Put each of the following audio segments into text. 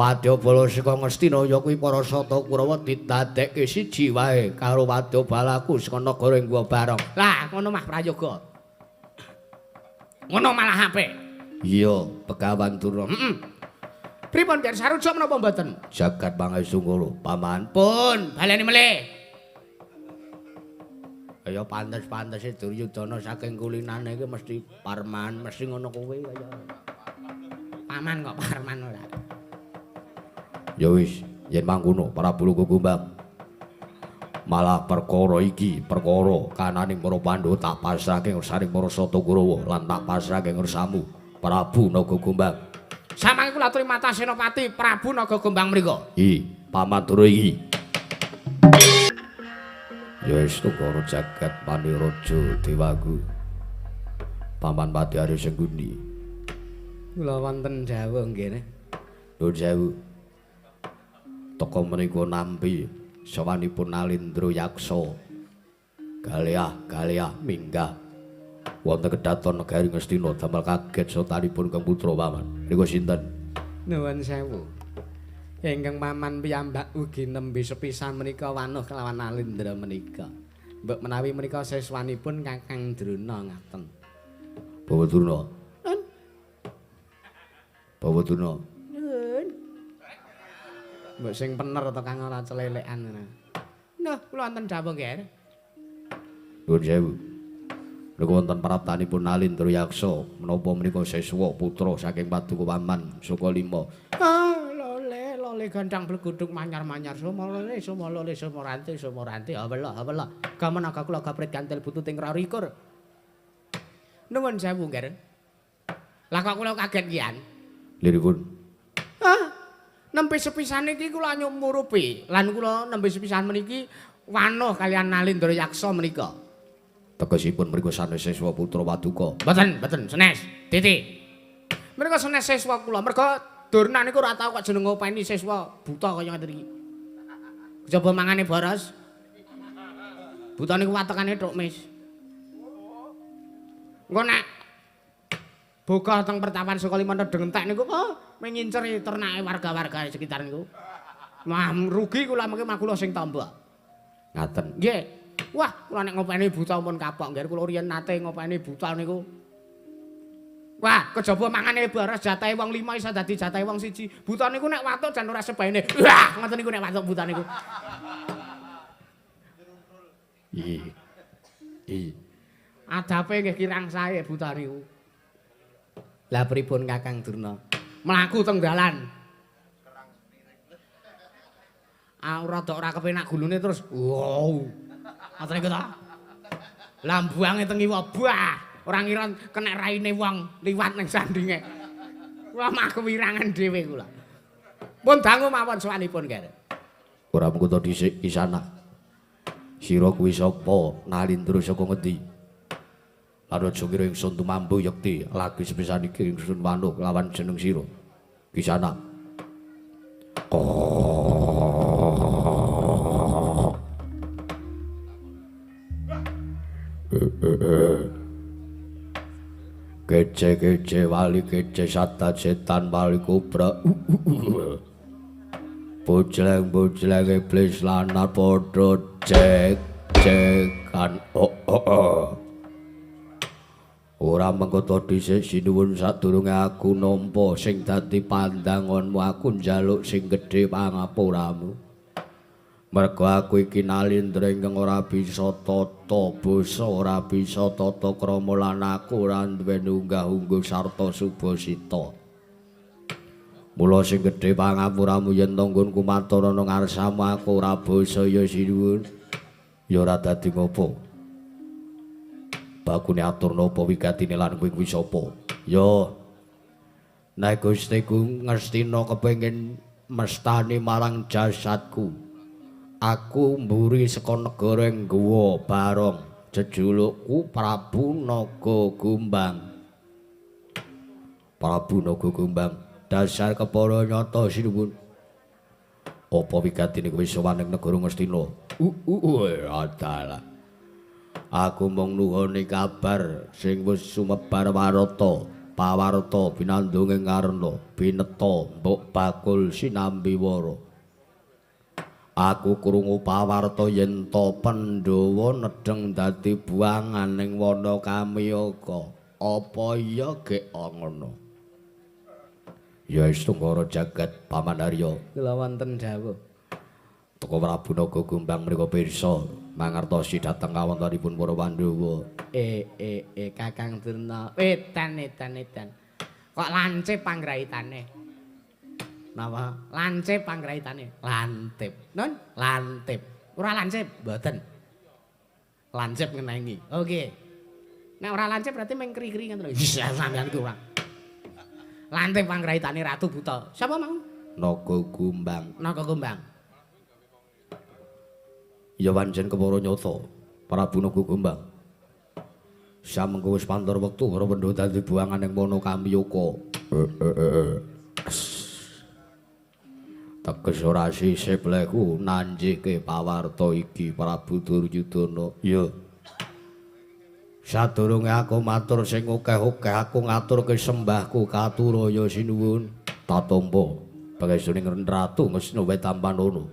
Wadyabala saka Ngastina ya kuwi para Sata Kurawa didadekke siji wae karo wadyabalaku saka nagara Ingwa Barong. Lah, ngono mah prayoga. Ngono malah apik. Iya, Begawan Durna. Heeh. Pripun Ger sarujuk menapa mboten? Jagat Pangestungkara, Paman. Pun, baleni melih. Kaya pantes-pantese Duryudana saking kulinane iki mesti parman, mesti ngono kuwi kaya. Paman kok parman ora. Ya wis, yen mangkono Prabu Loka Kumbang. Malah perkara iki, perkara kananing para Pandhawa tak pasrahke ngersaning para Sata Kurawa lan tak pasrahke ngersamu Prabu Naga Gombang. Samangke kula aturi mata Senopati Prabu Naga Gombang mriku. I, Paman Dura iki. Ya wis tunggara jagat Maniraja Dewaku. Paman Pati Arya Sengguni. Kula wonten dawuh nggih. Nuwun sewu. Teka menika nampi sawanipun Nalindra Yaksa. Galeah-galeah minggah wonten kedaton negari Ngastina damel kaget sotanipun Kang Putra Paman. Menika sinten? Nuwun sewu. Ingkang paman piyambak ugi nembe sepisan menika wanuh kelawan Nalindra menika. Mbok menawi menika siswanipun Kakang Drona ngaten. Bawa Durna. Bawa Durna. Mbok sing pener to Kang ora celelekan ngono. Nah, kula wonten dawuh nggih. Nuwun sewu. Menika wonten praptanipun Nalindra Yaksa menapa menika siswa putra saking Paduka Paman Sukalima. Ah, lole lole gandang bleguduk manyar-manyar sumolole sumolole sumorante sumorante awela awela. Gamen aga kula gaprit gantel bututing rolikur. Nuwun sewu nggih. Lah kok kula kaget kian? Liripun. Ah, nembe sepisan iki kula nyumurupi lan kula nembe sepisan meniki wanuh kalian Nalindra Yaksa menika. Tegesipun mriku sanes siswa putra Paduka. Mboten, mboten, senes. Titik. Mriku senes siswa kula. Mergo Durna niku ora tau kok jeneng ngopeni siswa buta kaya ngeten iki. Coba mangane boros. Buta niku watekane tok mis. Engko nek buka teng pertapan Sukalima nedeng entek niku kok menginceri ternake warga-warga sekitar niku. Wah, rugi kula mengke mah kula sing tamba. Ngaten. Nggih. Wah, kula nek ngopeni buta pun kapok nggih. Kula riyen nate ngopeni buta niku. Wah, kejaba mangane boros jatahe wong 5 iso dadi jatahe wong 1. Buta niku nek watuk jan ora sebaene. Wah, ngoten niku nek watuk buta niku. Ih. Ih. Adape nggih kirang sae buta niku. Lah pripun Kakang Durna? Mlaku teng dalan. Ah, rada ora kepenak gulune terus. Wow. Ngoten niku ta? Lah mbuange teng iwa bah, ora ngira kena raine wong liwat ning sandinge. Kula mah kewirangan dhewe kula. Pun dangu mawon sowanipun, Ger. Ora mengko dhisik kisana. Sira kuwi sapa? Nalindra saka ngendi? Lan aja ngira ingsun tumambu yekti lagi sepisan iki ingsun wanuh lawan jeneng sira. Kisana. Kece-kece wali kece sata setan wali kobra. Bojleng-bojleng iblis lanang padha cek-cekan. Oh, oh, oh. Ora mengko to dhisik sinuwun sadurunge aku nampa sing dadi pandanganmu, aku njaluk sing gedhe pangapuramu. Mergo aku iki Nalindra ingkang ora bisa tata basa, ora bisa tata krama lan aku ora duwe unggah-ungguh sarta subasita. Mula sing gedhe pangapuramu yen tanggonku matur ana ngarsamu aku ora basa ya sinuwun. Ya ora dadi ngopo. Bakune atur napa wigatine lan kowe kuwi sapa? Ya nek Gustiku Ngastina kepengin mestani marang jasadku. Aku mburi saka negara Ngguwa Barong, jejulukku Prabu Naga Gombang. Prabu Naga Gombang, dasar kepara nyata sinuwun. Apa wigatine kowe sowan ning negara Ngastina? Adalah. Aku mung nuhoni kabar sing wis sumebar warata. Pawarta binandunging karna bineta mbok bakul sinambi wara. Aku krungu pawarta yen ta Pandhawa nedheng dadi buangan ning wana Kamiyaka. Apa iya gek ngono? Ya wis Tunggara jagat Paman Arya. Kula wonten dawuh. Teka Prabu Naga Gumbang mriko pirsa mangertosi dhateng kawontenipun para Pandhawa. Kakang Durna. Edan edan edan. Kok lancip panggraitane? Napa? Lancip panggraitane. Lantip. Nun? Lantip. Ora lancip? Mboten. Lancip ngenengi. Oke. Nek ora lancip berarti meng kri-kri ngoten lho. Wis sampean iku ora. Lantip panggraitane Ratu Buta. Sapa mau? Naga Gumbang. Naga Gumbang. Ya pancen kepara nyata Prabu Naga Gumbang. Samengko wis pantur wektu para Pandhawa dadi buangan ing wana Kamiyaka. Teges ora sisip leku nanjike pawarta iki Prabu Duryudana. Ya. Sadurunge aku matur sing akeh-akeh aku ngaturke sembahku katuraya sinuwun. Tatampa pangestuning Ratu Ngastina Wetampanono.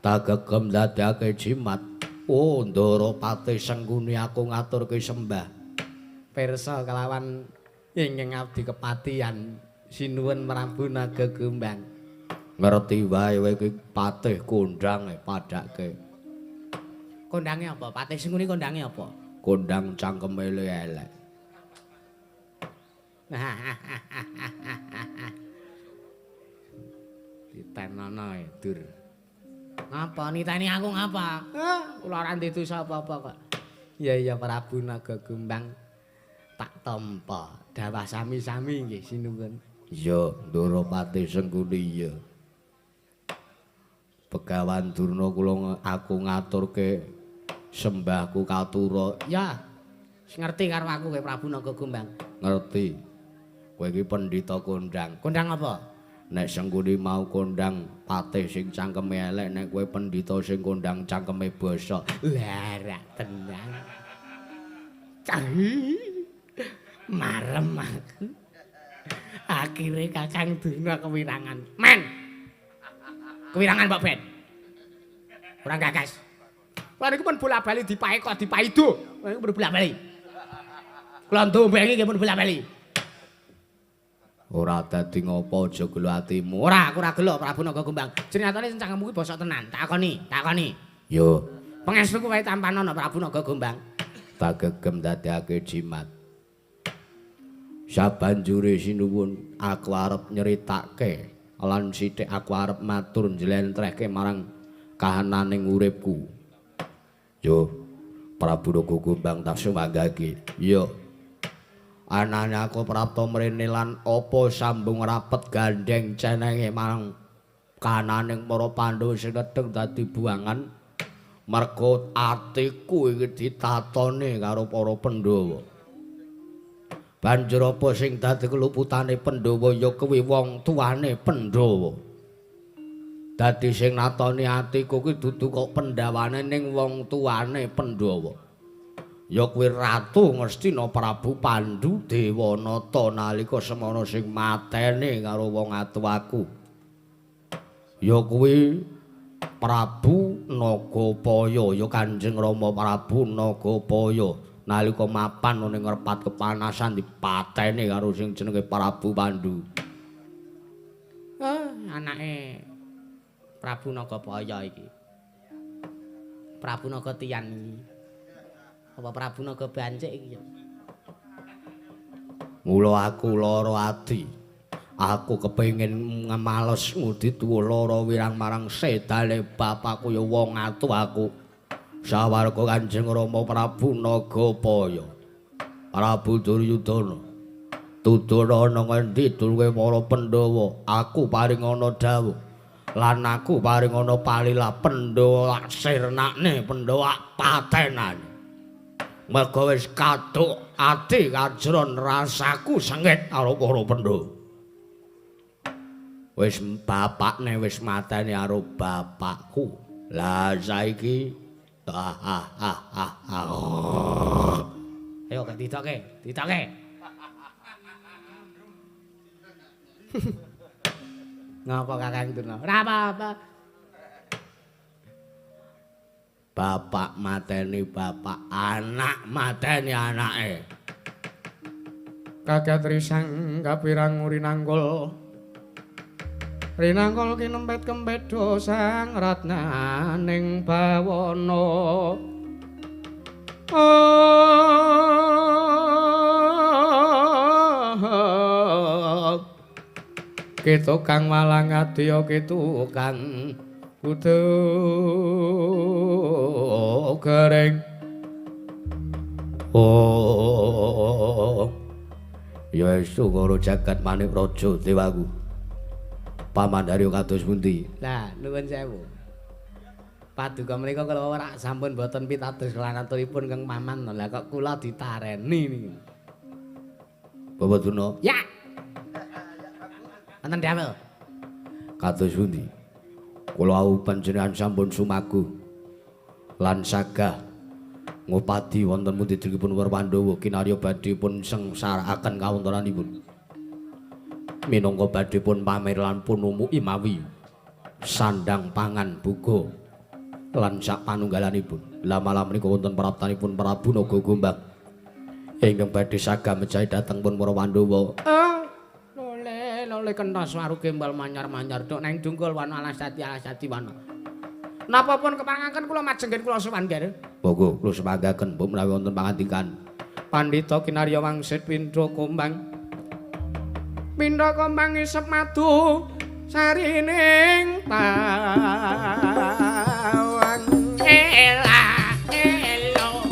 Tagegem dadake jimat. Oh, Ndara Patih Sengkuni aku ngaturke sembah. Pirsa kelawan ingkang abdi kepatihan sinuwun Prabu Naga Gumbang. Ngerti wae kowe iki patih kondang padake. Kondange apa? Patih Sengkuni kondange apa? Kondang cangkeme elek. Ditenono e, Dur. Ngapa niteni aku ngapa? Kula ora ndek dosa apa-apa kok. Ya iya Prabu Naga Gumbang tak tampa dawah sami-sami nggih sinuwun. Iya, Ndara Patih Sengkuni iya. Begawan Durna kula aku ngaturke sembahku katura. Ya. Wis ngerti karo aku kowe Prabu Naga Gumbang. Ngerti. Kowe iki pendhita kondang. Kondang apa? Nek Sengkuni mau kondang patih sing cangkeme elek, nek kowe pendhita sing kondang cangkeme bosok. Lah rak tenang. Cah. Marem aku. Akhire Kakang Durna kewirangan. Men. Kewirangan Mbok Ben. Kurang gagas. Wah niku pun bola-bali dipae kok dipaido. Niku pun bola-bali. Kula ndombengi nggih pun bola-bali. Ora dadi ngopo aja gelo atimu. Ora, aku ora gelo Prabu Naga Gumbang. Jenenge sing cangkemmu kuwi bosok tenan. Takoni, takoni. Yo, pangestuku wae tampanono Prabu Naga Gumbang. Tagegem dadekake jimat. Sabanjure sinuwun aku arep nyeritake lan sithik aku arep matur njlentrehke marang kahananing uripku. Yo, Prabu Naga Gumbang tak sumanggake. Yo. Anane aku prapta mrene lan apa sambung rapet gandeng cenenge marang kananing para Pandhawa sing nedheng dadi buangan merga atiku iki ditatone karo para Pandhawa. Banjur apa sing dadi keluputane Pandhawa ya kuwi wong tuane Pandhawa. Dadi sing natoni atiku kuwi dudu kok pendhawane ning wong tuane Pandhawa. Ya kuwi Ratu Ngastina Prabu Pandu Dewanata nalika semana sing mateni karo wong atuwaku. Ya kuwi Prabu Nagapaya, ya Kanjeng Rama Prabu Nagapaya nalika mapan ning ngrepat kepanasan dipateni karo sing jenenge Prabu Pandu. Anake Prabu Nagapaya iki. Prabu Nagatiyan iki. Apa Prabu Naga Bancik iki ya? Mula aku lara ati. Aku kepengin ngemales ngudi tuwa lara wirang marang sedane bapakku ya wong atu aku. Sawarga Kanjeng Rama Prabu Nagapaya. Prabu Duryudana. Tutur ana ngendi durunge para Pandhawa, aku paringana dawuh. Lan aku paringana palila Pandhawa sirnakne Pandhawa patenane. Merga wis kaduk ati kajron rasaku sengit karo para Pandhawa. Wis bapakne wis mateni karo bapakku. Lah saiki Ayo ditoke, ditoke. Ngapa Kakang Durna? Ora apa-apa. Bapak mateni bapak, anak mateni anake. Kaget risang kapirang rinanggul. Rinanggul kinempet kempet sang ratnaning bawana. Ketu kang malang adya ketu kang kudu garing. Oh ya sungara jagat manik raja dewaku. Paman Haryo kados pundi? Lah nuwun sewu. Paduka menika kula ora sampun boten pitados lan aturipun Kang Paman. Lah kok kula ditareni niki. Bapak Durna. Ya. Wonten dawuh. Kados pundi? Kula wau panjenengan sampun sumagu lan sagah ngupadi wonten pundi drinipun para Pandhawa kinarya badhe pun sengsaraaken kawontenanipun. Minangka badhe pun pamer lan pun numuki mawi sandang pangan buga lan sak panunggalanipun. Lah malam menika wonten praptanipun Prabu Naga Gombang ingkang badhe sagah mejahi dhateng pun para Pandhawa. Lole kentos waru gembal manyar-manyar dok nang dungkul wana alas dadi alas dadi wana. Napa pun keparengaken kula majenggen kula sowan nggih. Monggo kula semanggaken mbok menawi wonten pangandikan. Pandhita kinarya wangsit pindha kumbang. Pindha kumbang isep madu sarining tawang. Ela elo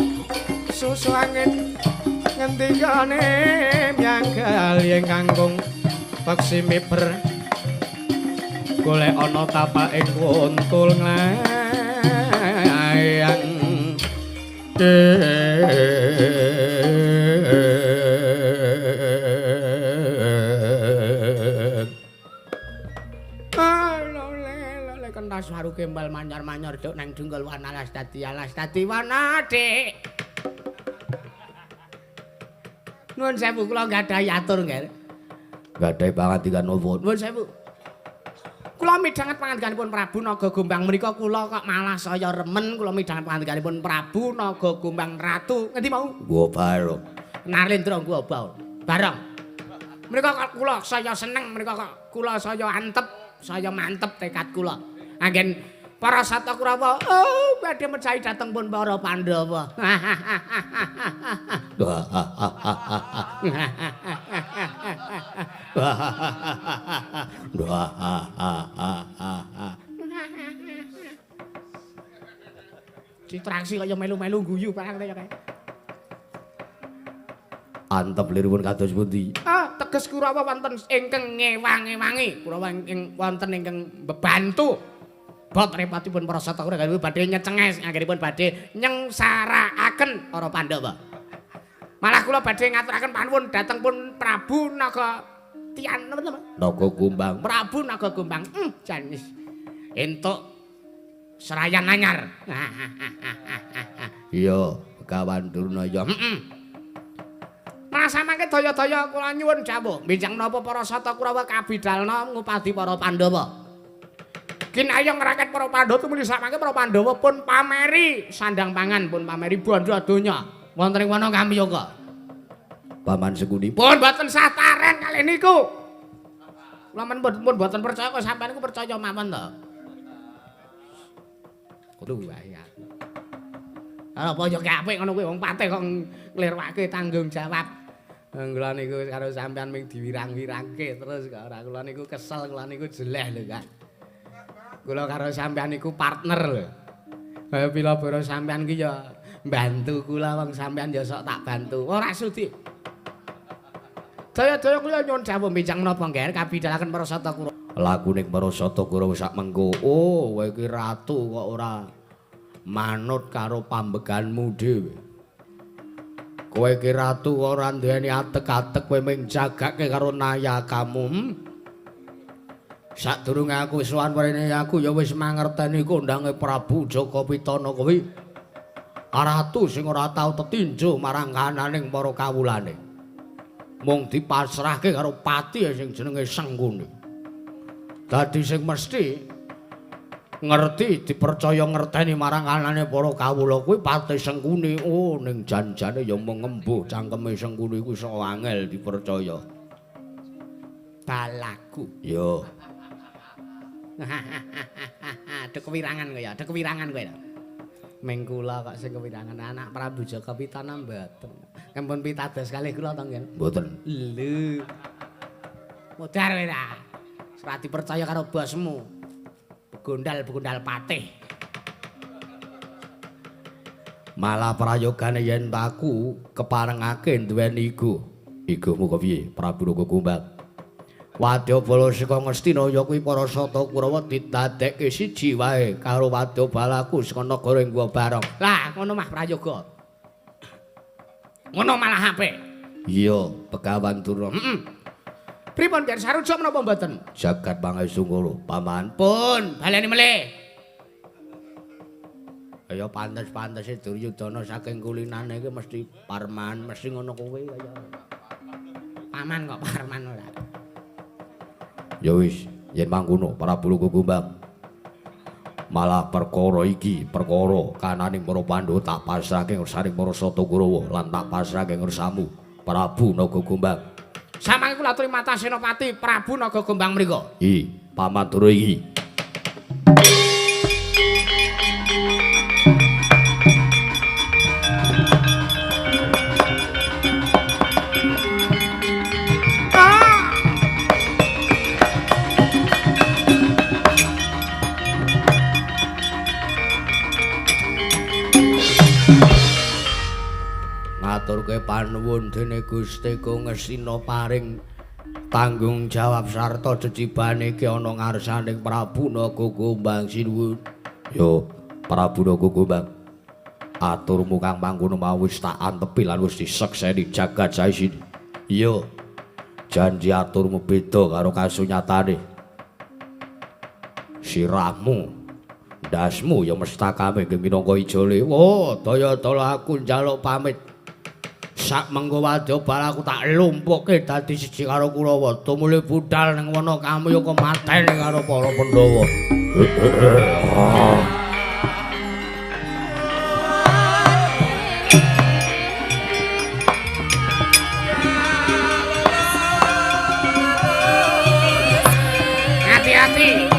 susu angin ngendikane myanggal yen kangkung peksi miber golek ana tapaking wuntul nglayang. Lole kentas waru gembal manyar-manyar dok nang junggul wana alas dadi wana dik. Nuwun sewu kula gadhahi atur nggih. Gadhahi pangandikan napa? Nuwun sewu. Kula midhanget pangandikanipun Prabu Naga Gombang menika kula kok malah saya remen kula midhanget pangandikanipun Prabu Naga Gombang Ratu. Ngendi mau? Gua Barong. Narendra gua Barong. Menika kok kula saya seneng menika kok kula saya antep, saya mantep tekad kula. Anggen para Sata Kurawa oh badhe mejahi dhateng pun para Pandhawa. Citraksi kaya melu-melu guyu barang kaya kae. Antep liripun kados pundi? Ah, teges Kurawa wonten ingkang ngewang-ewangi, Kurawa ing wonten ingkang mbebantu. Bot repotipun para Sata Kurawa badhe nyecenges anggenipun badhe nyengsaraaken para Pandhawa. Malah kula badhe ngaturaken panuwun dhateng pun Prabu Naga Tian napa napa? Naga Gombang. Prabu Naga Gombang. Jan wis entuk serayan anyar. Iya, Begawan Durna ya. Heeh. Malah samangke daya-daya kula nyuwun dawuh, benjang napa para Sata Kurawa kabidalna ngupadi para Pandhawa. Kinayong rakyat para Pandhawa tumuli samangke para Pandhawa pun pameri sandang pangan pun pameri bondo donya wonten ing wana kamyoga. Paman Sengkuni pun boten sah taren kalih niku. Kula men pun boten percaya kok sampean niku percaya mawon to. Kudu wae aku. Apa ya apik ngono kuwi wong patih kok nglirwake tanggung jawab. Kula niku karo sampean ming diwirang-wirangke terus kok ora kula niku kesel kula niku jeleh lho Kak. Kula karo sampean niku partner lho. Kaya pila-pira sampean ki ya mbantu kula wong sampean ya sok tak bantu. Ora sudi. Daya-daya kula nyuwun dawuh benjang menapa nggih kabidalaken para Sata Kurawa. Lakuning para Sata Kurawa sak mengko. Oh, kowe iki ratu kok ora manut karo pambeganmu dhewe. Kowe iki ratu kok ora duweni atek-atek kowe mung jagake karo nayakamu. Sadurunge aku sowan mrene aku ya wis mangerteni kondange Prabu Jaka Pitana kuwi. Ratu sing ora tau tetinju marang kananing para kawulane. Mung dipasrahke karo pati sing jenenge Sengkuni. Dadi sing mesti ngerti dipercaya ngerteni marang anane para kawula kuwi Patih Sengkuni. Oh ning jan-jane ya mung ngembuh cangkeme Sengkuni kuwi iso angel dipercaya. Balaku. Yo. Ada kewirangan kowe ya, ada kewirangan kowe. Meng kula kok sing kewirangan anak Prabu Jaka Pitana mboten. Ngempun pitados kalih kula to nggih? Mboten. Lho. Modar kowe ta. Ora dipercaya karo bosmu. Begondal-begondal patih. Malah prayogane yen aku keparengake duweni igo. Igomu kepiye Prabu Naga Gombang? Wadyabala saka Ngastina ya kuwi para Sata Kurawa didadekke siji wae karo wadyabalaku saka nagara ing Gua Barong. Lah ngono mah prayoga. Ngono malah apik. Iya, Begawan Durna. Heeh. Pripun ger sarujuk menapa mboten? Jagat Pangaisungkara, Paman. Pun, baleni melih. Kaya pantes-pantese Duryudana saking kulinane iki mesti parman, mesti ngono kuwi kaya. Paman kok parman ora. Ya wis, yen mangkono Prabu Naga Gombang. Malah perkara iki, perkara kananing para Pandhawa tak pasrahke ngersaning para Sata Kurawa lan tak pasrahke ngersamu Prabu Naga Gombang. Samangke kula aturi mata Senopati Prabu Naga Gombang mriku. I, Paman Durna iki. Ngaturke panuwun dene Gusti Kang Ngastina paring tanggung jawab sarta jejibane iki ana ngarsaning Prabu Naga Gombang sinuwun. Yo Prabu Naga Gombang, aturmu kang mangkono mau wis tak antepi lan wis disekseni jagat saisine. Iya, janji aturmu beda karo kasunyatane. Sirahmu, ndasmu ya mestakame nggih minangka ijole. Oh, daya-dala aku njaluk pamit. Sak mengko wadyabala aku tak lumpukke dadi siji karo Kurawa. Tumuli budal ning wana kami kok mateni karo para Pandhawa. Hati-hati.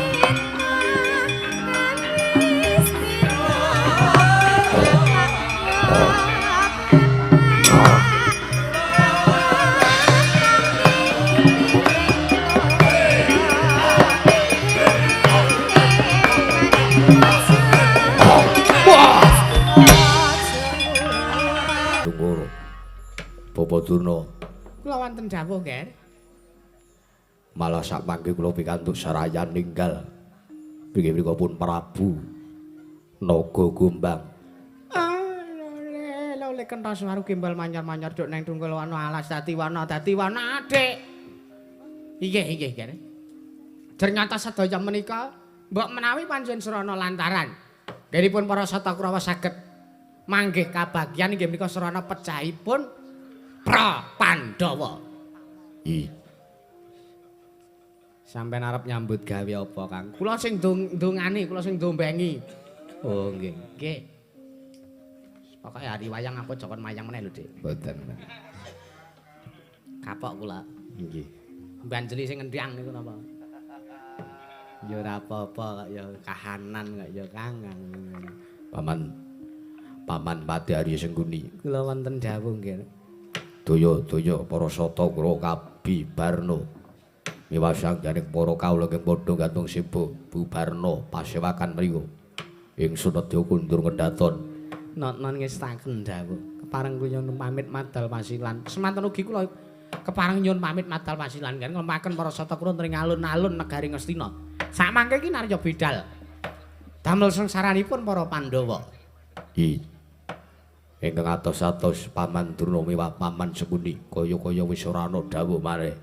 Bapak Durna. Kula wonten dawuh, Ger. Malah sak mangke kula pikantuk sarayan ninggal. Inggih mriku pun Prabu Naga Gombang. Ah, lole, lole kenthos waru gembal manyar-manyar duk neng tunggal wana alas dadi wana dadi wana adik. Inggih, inggih, Ger. Ternyata sedaya menika mbok menawi pancen srana lantaran nggihipun para Sata Kurawa saged manggih kabagyan inggih menika srana pecahipun Pra Pandhawa. I. Sampeyan arep nyambut gawe apa, Kang? Kula sing ndongani, kula sing ndombengi. Oh, nggih. Nggih. Pokoke hari wayang aku aja kon mayang meneh lho, Dik. Mboten. Kapok kula. Nggih. Banjeli sing ngendang niku napa? Ya ora apa-apa kok ya kahanan kok ya Kang. Paman Paman Pati Arya Sengkuni. Kula wonten dawuh nggih. Daya-daya para sata kura kabibarna miwasangganing para kawula ingkang padha gantung seba bubarna pasewakan mriku ingsun nedya kundur ngedaton. Not-non ngestaken dawuh kepareng kula nyuwun pamit madal pasilan. Semanten ugi kula kepareng nyuwun pamit madal pasilan kan nglemaken para sata kura ring alun-alun negari Ngastina. Samangke iki narya bidal damel sengsaranipun para Pandhawa. I. Ingkang atos-atos Paman Durna miwah Paman Sengkuni kaya-kaya wis ora ana dawuh maneh.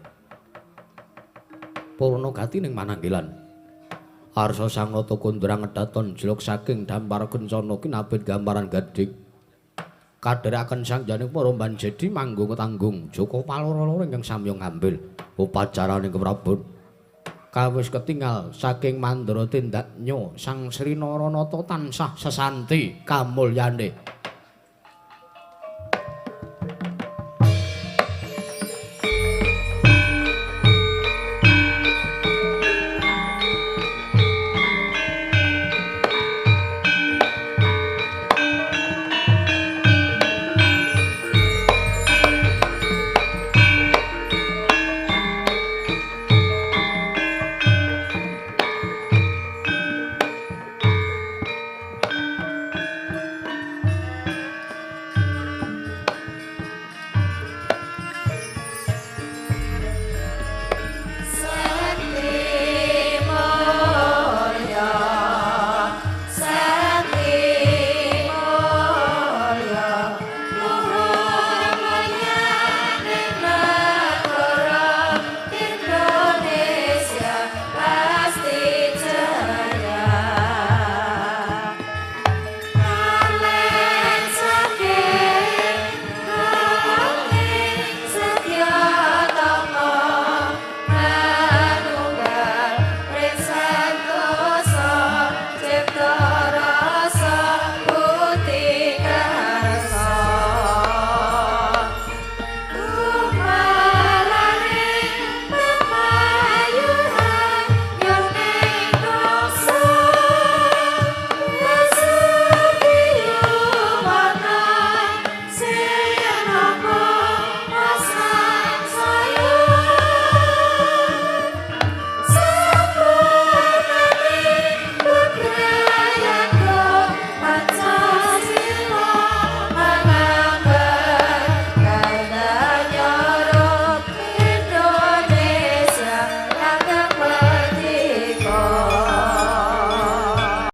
Purna gati ning mananggilan. Arsa sang nata kondra ngedaton jlok saking dampar kencana kinabet gambaran gading. Kadherekaken Sang Janing para Banjedi manggung tanggung Joko Paloro-loro ingkang samya ngambil upacaraning keprabon. Kawis ketingal saking mandra tindaknya Sang Sri Naranata tansah sesanti kamulyane.